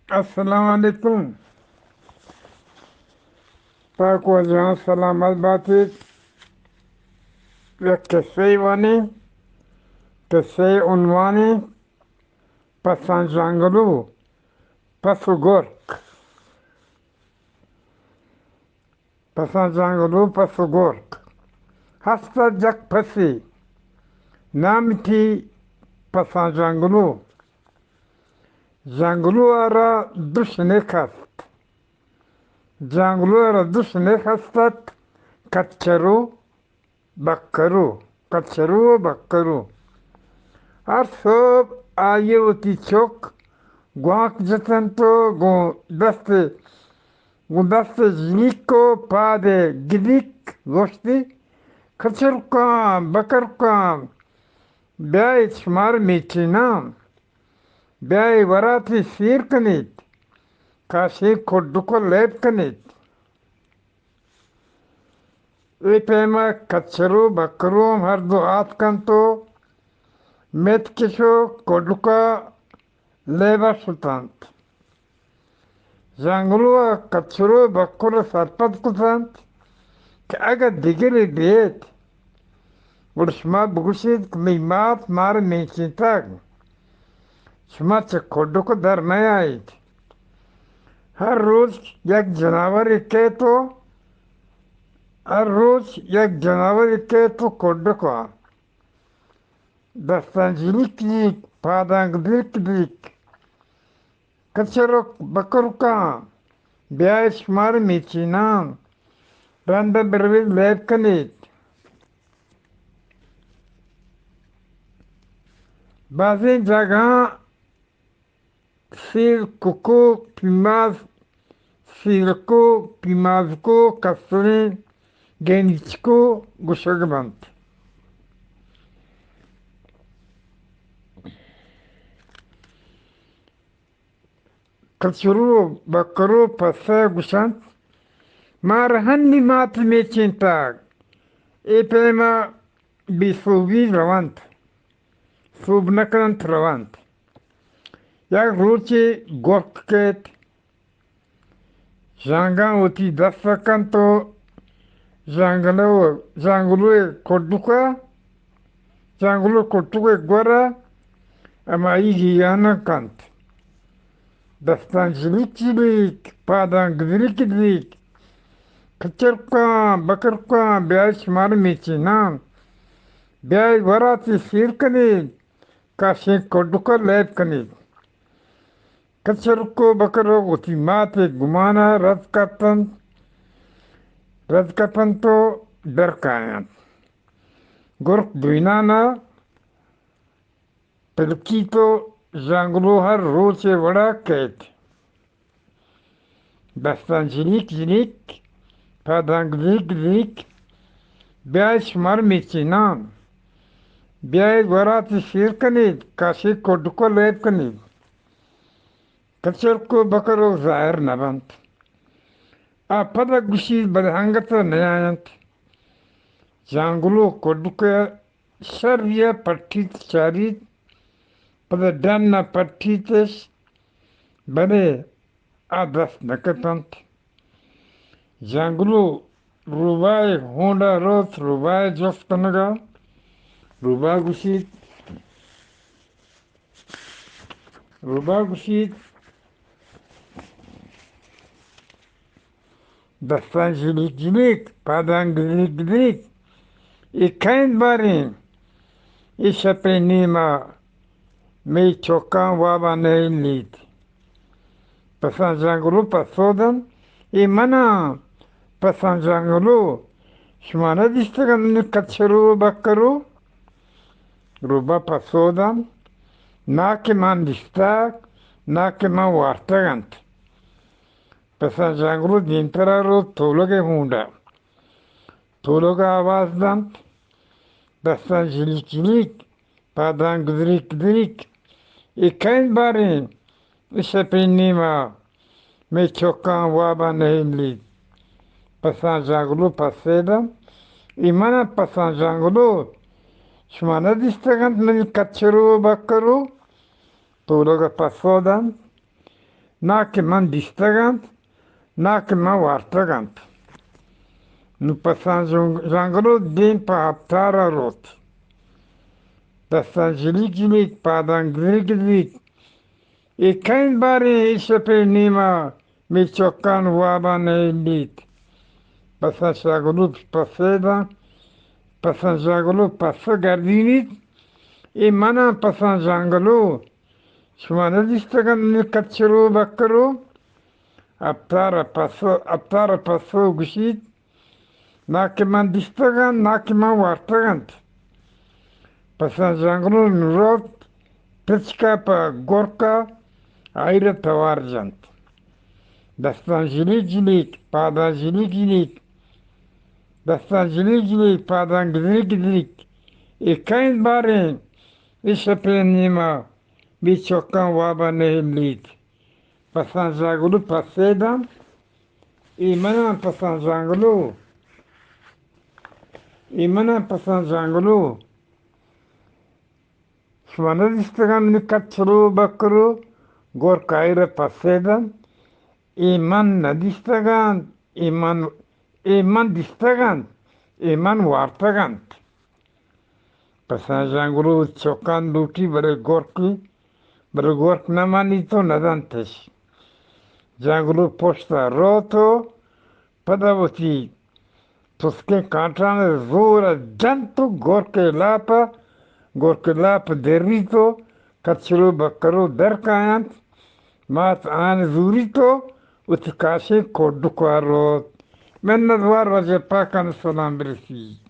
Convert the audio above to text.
السلام علیکم۔ پاک واجہاں سلامت باتیت۔ یک قصہ وانی، قصہ عنوانی پساں جنگلو، پس و گرک۔ پساں جنگلو، پس و گرک۔ ہست ات یک پسے، نام تی پساں جنگلو۔ جنگلو ء را دو شنک ہست۔ جنگلو ء را دو شنک ہست ات، کچرو بکرو، کچرو و بکرو۔ ہر صبح آئی ء وتی چک گوانک جتنت و گوں دست، گوں دست جنیک و پاد گدیک گوشتی، کچرکاں، بکرکاں، بیایت شمار میچیناں، بیایت وراتی سیر کنیت، کاشیں کڈک و لیب کنیت۔ اے پیما کچرو بکرو ہم ہر دو آتکنت و متکش و کڈکا لیبا شتنت۔ جنگلو ء کچرو بکر سرپد کتنت کہ اگاں دگرے بیت، گڑا شما بگوشیت کہ مئی مات مارا میچینتگ، شما چہ کڈک در میاییت۔ ہر روچ یک جناورے کیت و ہر روچ یک جناورے کیت و کڈک ء دستاں جنیک جنیک، پاداں گدریک گدریک، کچرک بکرکاں، بیایت شمار میچیناں، رند ء برویت لیب کنیت۔ بازیں جاگہاں سیر ککو، پیماز، سیرکو، پیمازکو، کستریں گینیچکو گوشگ بنت۔ کچرو بکرو پسہ گوشنت، مارا ہنی مات میچینتگ، اے پیما بے سوبی رونت، سوب نہ کننت رونت۔ یک روچے گرک کیت، ژانگاں وتی دست کنت و ژانگلو، ژانگلوئے کڈکا، ژانگلو کڈکئے گورا ہمائی گیانا کنت۔ دستاں جلیک جلیک، پاداں گدریک گدریک، کچرکاں، بکرکاں، بیائے شمارا میچیناں، بیائے وراتی سیر کنیت، کاشیں کڈکا لیب کنیت۔ کچرک و بکرک وتی مات ء گمان ء رد کپنت، رد کپنت و در کاینت۔ گرک دوئینان ء پلکیت و ژانگلو ہر روچ ء وڑا کئیت۔ دستاں جنیک جنیک، پاداں گدریک گدریک، بیائیت شمار میچیناں، بیائیت وراتی سیر کنیت، کاشیں کڈک ء لیب کنیت۔ کچرک و بکرک ظاہر نہ بنت۔ آ پدا گوشیت، بلے انگت ء نیاینت۔ ژانگلو کڈک ء شری ء پٹیت چاریت، پدا ڈن ء پٹیتش، بلے آ دست نہ کپنت۔ ژانگلو روباہ ء ہونڈا روت، روباہ ء جست کنگا۔ روباہ گوشیت، روباہ گوشیت، دستاں جلیک جلیک، پاداں گدریک گدریک، اے کئے انت باریں؟ اے شپیں نیما مئی چکاں وابا نہ ہلیت۔ پساں ژانگلو پسو دنت، اے من آں، پساں ژانگلو، شما نہ دیستگ انت منی کچرو و بکرو؟ روباہ پسو دنت، نا کہ من دیستگ، نا کہ من وارتگ انت۔ پساں ژانگلو دیمترا روت تولگ ء ہونڈا۔ تولگ ء آواز دنت، دستاں جلیک جلیک، پاداں گدریک گدریک۔ اے کئے انت باریں؟ اے شپیں نیما مئے چکاں وابا نہ ہلیت۔ پساں ژانگلو پسے دنت، اے من آں پساں ژانگلو، شما نہ دیستگ انت منی کچرو و بکرو؟ تولگ ء پسو دنت، نا کہ من دیستگ انت، نا کہ من وارتگ انت۔ نوں پسان جنگ-، جنگلو دیم پہ ہپتار ءَ روت۔ دستاں جلیک جلیک، پاداں گدریک گدریک۔ اے کئین باریں اے شپے نیما مئے چکان وابا نہ ہلیت۔ پسان شاگلو پسے داں، پسان شاگلو پسہ گردینیت۔ اے مناں پسان جنگلو، شما نہ دیستگ انت منی کچرو بکرو؟ اپتار ءَ پسو، اپتار ءَ پسو گوشیت، نا کہ من دیستگ انت، نا کہ من وارتگ انت۔ پسان جنگلو نوں روت، پچکا پہ گرکا آئرا توار جنت۔ دستاں جلیک جلیک، پاداں جلیک جلیک، دستاں جلیک جلیک، پاداں گدریک گدریک۔ اے کئین باریں اے شپے نیما مئے چکاں وابا نہ ہلیت۔ پسان جنگلو پسے داں، اے مناں پسان جنگلو، اے مناں پسان جنگلو، شما نہ دیستگ انت منی کچرو بکرو؟ گرک آئرا پسے دنت، اے من نہ دیستگ انت، اے من، اے من دیستگ انت، اے من وارتگ انت۔ پسان جنگلو چکان لوٹی بلے گرکی، بلے گرک نہ منیت و نہ دنتش۔ جنگلو پشتا روت و پدا وتی تسکیں کانٹان زور ءَ جنت و گرک ءِ لاپ ءَ، گرک ءِ لاپ دریت و کچرو بکرو در کاینت۔ مات آن زوریت و وتی کاشیں کڈکا روت۔ منت وار واجہ پاکان سلام برسی۔